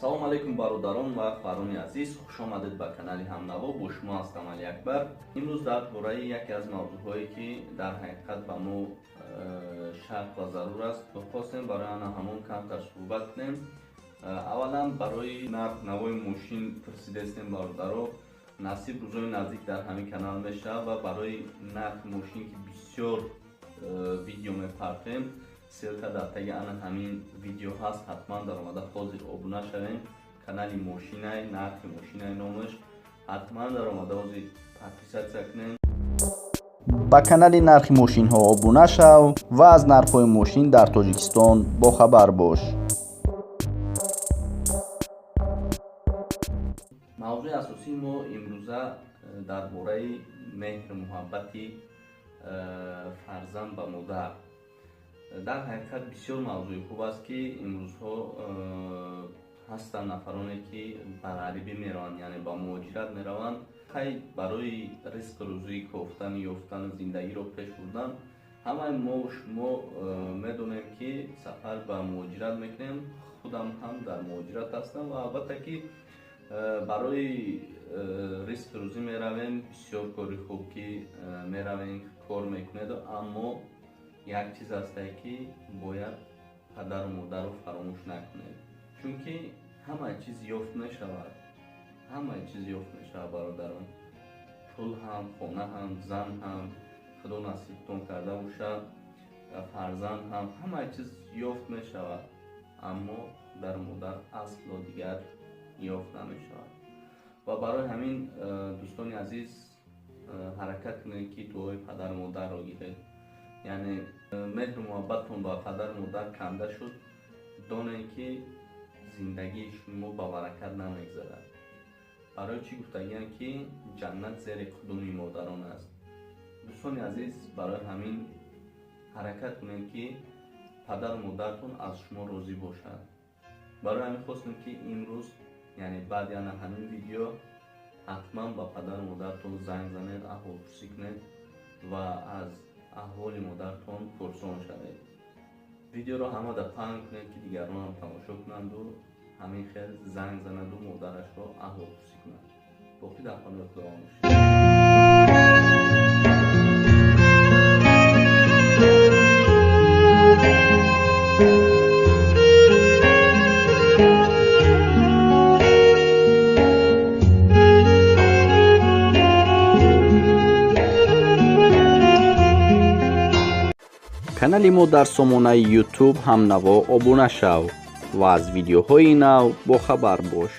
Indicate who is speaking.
Speaker 1: Салом алейкум, бародарон ва хоҳарони азиз, хуш омадед ба канали Ҳамнаво. Бо шумо ҳастам Алиакбар. Имрӯз дар бораи яке аз мавзӯъҳое, ки дар ҳақиқат ба мо шарт ва зарур аст, хостем барои ана ҳамон камтар суҳбат кунем. Аввалан, барои нарх навои мошин пурсидастем, бародаро. Насиб, рӯзои наздик дар ҳамин канал мешавад ва барои нархи мошин, ки бисёр видео мепартем, ссылка дар таги ана ҳамин видео ҳаст. Ҳатман даромада ҳозир обуна шавем. Канали мошинай, нархи мошинай номаш. Ҳатман даромада ҳозир подписаться кунем.
Speaker 2: Ба канали нархи мошинҳо обуна шав ва аз нархҳои мошин дар Тоҷикистон бохабар бош.
Speaker 1: Мавзӯи асосии мо имрӯза дар бораи меҳру муҳаббати фарзанд ба модар. Дар ҳақиқат бисёр мавзӯи хуб аст, ки имрӯзҳо ҳастанд нафароне, ки ба ғарибӣ мераванд, яъне ба муҳоҷират мераванд. Хай, барои ризқу рӯзӣ кофтану ёфтану зиндагиро пеш бурдан ҳамаи мо шумо медонем, ки сафар ба муҳоҷират мекунем. Худам ҳам дар муҳоҷират ҳастам ва албатта ки барои ризқу рӯзӣ меравем. Бисёр кори хуб, ки меравем, кор мекунеду, аммо як чиз ҳастае, ки бояд падару модарро фаромӯш накунед, чунки ҳамаи чиз ёфт мешавад, ҳамаи чиз ёфт мешавад, бародарон. Пул ҳам, хона ҳам, зан ҳам, Худо насибтон карда бошад, фарзанд ҳам, ҳамаи чиз ёфт мешавад, аммо дар модар асло дигар ёфт намешавад. Ва барои ҳамин, дӯстони азиз, ҳаракат кунед, ки дуои падару модарро гиред. Яъне меҳру муҳаббаттон ба падару модар канда шуд, донед, ки зиндагии шумо ба баракат намегзарад. Барои чӣ гуфтагиям, ки ҷаннат зери қудуми модарон аст? Дӯстони азиз, барои ҳамин ҳаракат кунед, ки падару модартон аз шумо розӣ бошад. Барои ҳамин хостем, ки имрӯз, яъне баъди ана ҳамин видео, ҳатман ба падару модартон занг занед, аҳволпурсӣ кунед ва аз аҳволи модартон пурсон шавед. Видеоро ҳамада паҳн кунед, ки дигаронам тамошо кунанду ҳамин хел занг занаду модарашро аҳволпурсӣ кунад. Боқӣ дар паноҳи Худованд бошед.
Speaker 2: Канали мо дар сомонаи YouTube Ҳамнаво обуна шав ва аз видеоҳои нав бохабар бош.